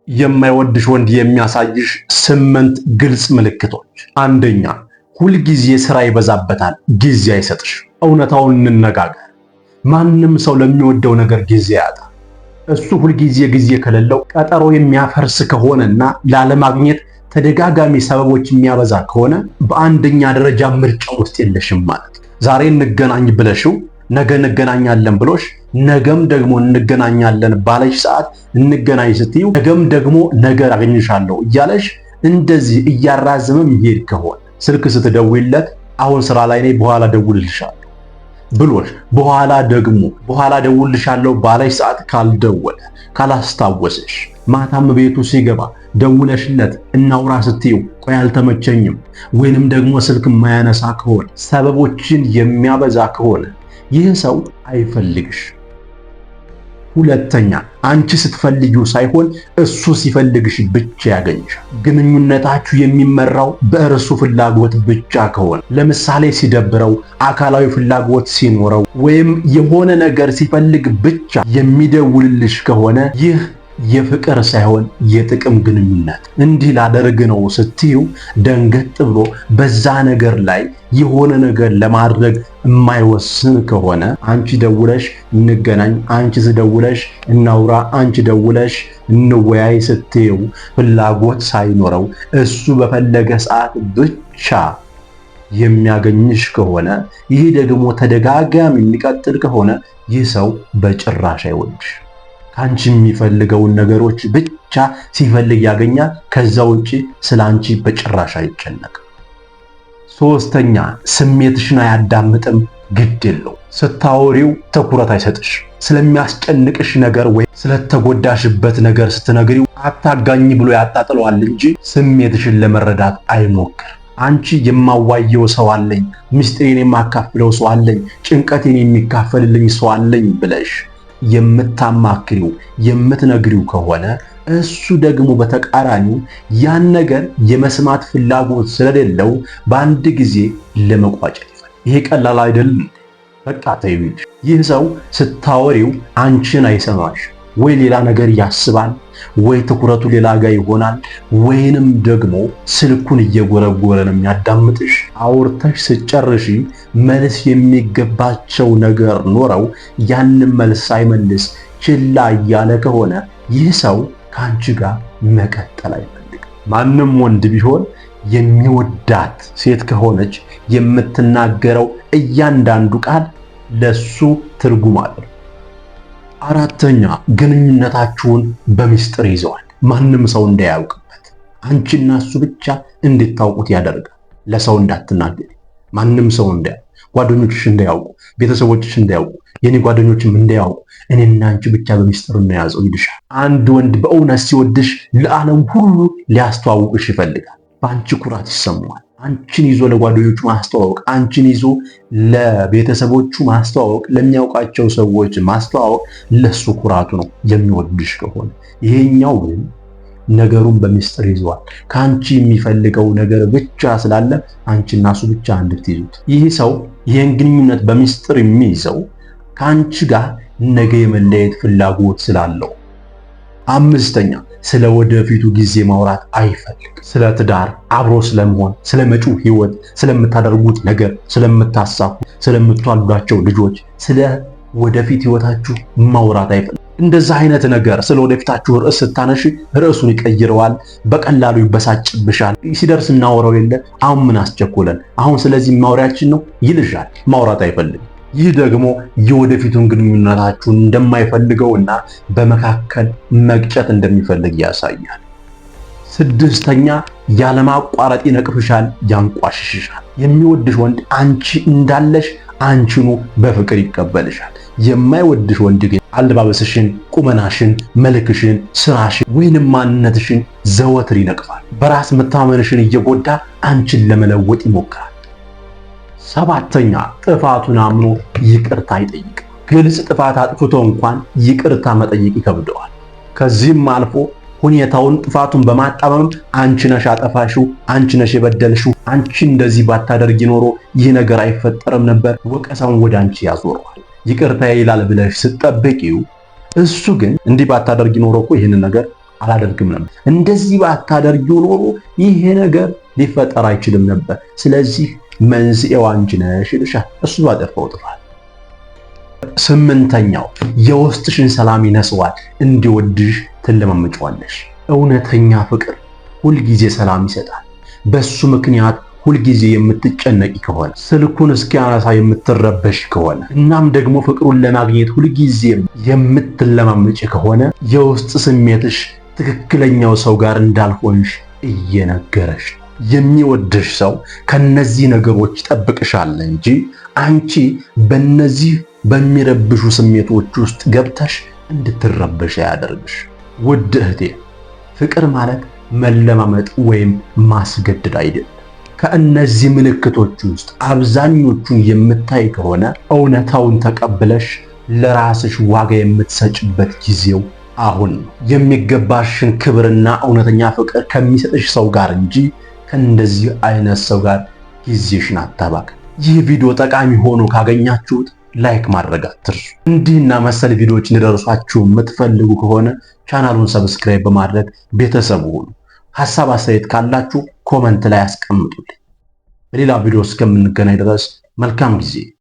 የማይወድሽ ወንድ የሚያሳይሽ 8 ግልጽ ምልክቶች። አንደኛ፣ ሁልጊዜ ስራ ይበዛበታል፣ ጊዜ አይሰጥሽ። እውነታውን እንነጋገር። ማንም ሰው ለሚወደው ነገር ጊዜ ያጣ። እሱ ሁልጊዜ ጊዜ ከሌለው፣ ቀጠሮ የሚያፈርስ ከሆነና ላለማግኘት ተደጋጋሚ ሰበቦች የሚያበዛ ከሆነ በአንደኛ ደረጃ ምርጫ ውስጥ የለሽም ማለት። ዛሬ እንገናኝ ብለሽው ነገ እንገናኛለን ብሎሽ ነገም ደግሞ እንገናኛለን ባለሽ ሰዓት እንገናኝ ስትዩ ነገም ደግሞ ነገ አገኝሻለሁ እያለሽ እንደዚህ እያራዘመ የሚሄድ ከሆነ፣ ስልክ ስትደውይለት አሁን ስራ ላይ ነኝ፣ በኋላ ደውልልሻለሁ ብሎሽ በኋላ ደግሞ በኋላ ደውልልሻለሁ ባለሽ ሰዓት ካልደወለ፣ ካላስታወሰሽ፣ ማታም ቤቱ ሲገባ ደውለሽለት እናውራ ስትዩ ቆይ አልተመቸኝም ወይንም ደግሞ ስልክ የማያነሳ ከሆነ፣ ሰበቦችን የሚያበዛ ከሆነ ይህ ሰው አይፈልግሽ። ሁለተኛ፣ አንቺ ስትፈልጊው ሳይሆን እሱ ሲፈልግሽ ብቻ ያገኝሻል። ግንኙነታችሁ የሚመራው በእርሱ ፍላጎት ብቻ ከሆነ፣ ለምሳሌ ሲደብረው፣ አካላዊ ፍላጎት ሲኖረው ወይም የሆነ ነገር ሲፈልግ ብቻ የሚደውልልሽ ከሆነ ይህ የፍቅር ሳይሆን የጥቅም ግንኙነት። እንዲህ ላደርግ ነው ስትዩ ደንገጥ ብሎ በዛ ነገር ላይ የሆነ ነገር ለማድረግ የማይወስን ከሆነ፣ አንቺ ደውለሽ እንገናኝ፣ አንቺ ስደውለሽ እናውራ፣ አንቺ ደውለሽ እንወያይ ስትዩ ፍላጎት ሳይኖረው እሱ በፈለገ ሰዓት ብቻ የሚያገኝሽ ከሆነ፣ ይህ ደግሞ ተደጋጋሚ የሚቀጥል ከሆነ ይህ ሰው በጭራሽ አይወድሽ። ከአንቺ የሚፈልገውን ነገሮች ብቻ ሲፈልግ ያገኛል። ከዛ ውጪ ስለ አንቺ በጭራሽ አይጨነቅም። ሶስተኛ፣ ስሜትሽን አያዳምጥም፣ ግድ የለው። ስታወሪው ትኩረት አይሰጥሽ። ስለሚያስጨንቅሽ ነገር ወይ ስለተጎዳሽበት ነገር ስትነግሪው አታጋኝ ብሎ ያጣጥለዋል እንጂ ስሜትሽን ለመረዳት አይሞክር። አንቺ የማዋየው ሰው አለኝ፣ ምስጢሬን የማካፍለው ሰው አለኝ፣ ጭንቀቴን የሚካፈልልኝ ሰው አለኝ ብለሽ የምታማክሪው፣ የምትነግሪው ከሆነ እሱ ደግሞ በተቃራኒው ያን ነገር የመስማት ፍላጎት ስለሌለው በአንድ ጊዜ ለመቋጨት ይፈልጋል። ይሄ ቀላል አይደለም። በቃ ተይው። ይህ ሰው ስታወሪው አንቺን አይሰማሽ፣ ወይ ሌላ ነገር ያስባል፣ ወይ ትኩረቱ ሌላ ጋር ይሆናል፣ ወይንም ደግሞ ስልኩን እየጎረጎረ ነው የሚያዳምጥሽ። አውርተሽ ስጨርሺ መልስ የሚገባቸው ነገር ኖረው ያንን መልስ ሳይመልስ ችላ እያለ ከሆነ ይህ ሰው ከአንቺ ጋር መቀጠል አይፈልግም። ማንም ወንድ ቢሆን የሚወዳት ሴት ከሆነች የምትናገረው እያንዳንዱ ቃል ለሱ ትርጉም አለው። አራተኛ፣ ግንኙነታችሁን በሚስጥር ይዘዋል። ማንም ሰው እንዳያውቅበት አንቺና እሱ ብቻ እንድታውቁት ያደርጋል። ለሰው እንዳትናገሪ፣ ማንም ሰው እንዳያውቅ፣ ጓደኞችሽ እንዳያውቁ፣ ቤተሰቦችሽ እንዳያውቁ፣ የኔ ጓደኞችም እንዳያውቁ፣ እኔና አንቺ ብቻ በሚስጥር እንያዘው ይልሻል። አንድ ወንድ በእውነት ሲወድሽ ለዓለም ሁሉ ሊያስተዋውቅሽ ይፈልጋል። በአንቺ ኩራት ይሰማዋል። አንቺን ይዞ ለጓደኞቹ ማስተዋወቅ፣ አንቺን ይዞ ለቤተሰቦቹ ማስተዋወቅ፣ ለሚያውቃቸው ሰዎች ማስተዋወቅ ለሱ ኩራቱ ነው የሚወድሽ ከሆነ። ይሄኛው ግን ነገሩን በሚስጥር ይዘዋል። ከአንቺ የሚፈልገው ነገር ብቻ ስላለ አንቺና እሱ ብቻ እንድትይዙት። ይህ ሰው ይህን ግንኙነት በሚስጥር የሚይዘው ከአንቺ ጋር ነገ የመለየት ፍላጎት ስላለው። አምስተኛ፣ ስለ ወደፊቱ ጊዜ ማውራት አይፈልግም። ስለ ትዳር፣ አብሮ ስለመሆን፣ ስለ መጪው ህይወት፣ ስለምታደርጉት ነገር፣ ስለምታሳኩ፣ ስለምትዋልዷቸው ልጆች፣ ስለ ወደፊት ህይወታችሁ ማውራት አይፈልግም። እንደዛ አይነት ነገር ስለ ወደፊታችሁ ርዕስ ስታነሺ ርዕሱን ይቀይረዋል። በቀላሉ ይበሳጭብሻል። ሲደርስ እናወራው የለ፣ አሁን ምን አስቸኮለን? አሁን ስለዚህ ማውሪያችን ነው ይልሻል። ማውራት አይፈልግም። ይህ ደግሞ የወደፊቱን ግንኙነታችሁን እንደማይፈልገውና በመካከል መቅጨት እንደሚፈልግ ያሳያል። ስድስተኛ፣ ያለማቋረጥ ይነቅፍሻል፣ ያንቋሽሽሻል። የሚወድሽ ወንድ አንቺ እንዳለሽ አንቺኑ በፍቅር ይቀበልሻል። የማይወድሽ ወንድ ግን አለባበስሽን፣ ቁመናሽን፣ መልክሽን፣ ስራሽን ወይንም ማንነትሽን ዘወትር ይነቅፋል። በራስ መተማመንሽን እየጎዳ አንቺን ለመለወጥ ይሞክራል። ሰባተኛ፣ ጥፋቱን አምኖ ይቅርታ አይጠይቅም። ግልጽ ጥፋት አጥፍቶ እንኳን ይቅርታ መጠየቅ ይከብደዋል። ከዚህም አልፎ ሁኔታውን ጥፋቱን በማጣመም አንቺ ነሽ አጠፋሽው፣ አንቺ ነሽ የበደልሽው፣ አንቺ እንደዚህ ባታደርጊ ኖሮ ይህ ነገር አይፈጠርም ነበር፣ ወቀሳውን ወደ አንቺ ያዞረዋል። ይቅርታ ይላል ብለሽ ስትጠብቂው እሱ ግን እንዲህ ባታደርጊ ኖሮ እኮ ይህንን ነገር አላደርግም ነበር። እንደዚህ ባታደርጊው ኖሮ ይሄ ነገር ሊፈጠር አይችልም ነበር። ስለዚህ መንስኤው አንቺ ነሽ ይልሻል። እሱ ባጠፋው ጥፋት። ስምንተኛው የውስጥሽን ሰላም ይነስዋል፣ እንዲወድሽ ትለማመጪዋለሽ። እውነተኛ ፍቅር ሁልጊዜ ሰላም ይሰጣል። በሱ ምክንያት ሁልጊዜ የምትጨነቂ ከሆነ፣ ስልኩን እስኪያነሳ የምትረበሽ ከሆነ፣ እናም ደግሞ ፍቅሩን ለማግኘት ሁልጊዜ የምትለማመጪ ከሆነ የውስጥ ስሜትሽ ትክክለኛው ሰው ጋር እንዳልሆንሽ እየነገረሽ ነው። የሚወድሽ ሰው ከነዚህ ነገሮች ይጠብቅሻል እንጂ አንቺ በነዚህ በሚረብሹ ስሜቶች ውስጥ ገብተሽ እንድትረበሽ አያደርግሽ። ውድ እህቴ፣ ፍቅር ማለት መለማመጥ ወይም ማስገደድ አይደለም። ከእነዚህ ምልክቶች ውስጥ አብዛኞቹን የምታይ ከሆነ እውነታውን ተቀብለሽ ለራስሽ ዋጋ የምትሰጭበት ጊዜው አሁን ነው። የሚገባሽን ክብርና እውነተኛ ፍቅር ከሚሰጥሽ ሰው ጋር እንጂ ከእንደዚህ አይነት ሰው ጋር ጊዜሽን አታባክኚ። ይህ ቪዲዮ ጠቃሚ ሆኖ ካገኛችሁት like ማድረግ አትርሱ። እንዲህና መሰል ቪዲዮዎች እንዲደርሷችሁ የምትፈልጉ ከሆነ ቻናሉን subscribe በማድረግ ቤተሰብ ሁኑ። ሐሳብ አስተያየት ካላችሁ comment ላይ አስቀምጡልኝ። በሌላ ቪዲዮ እስከምንገናኝ ድረስ መልካም ጊዜ።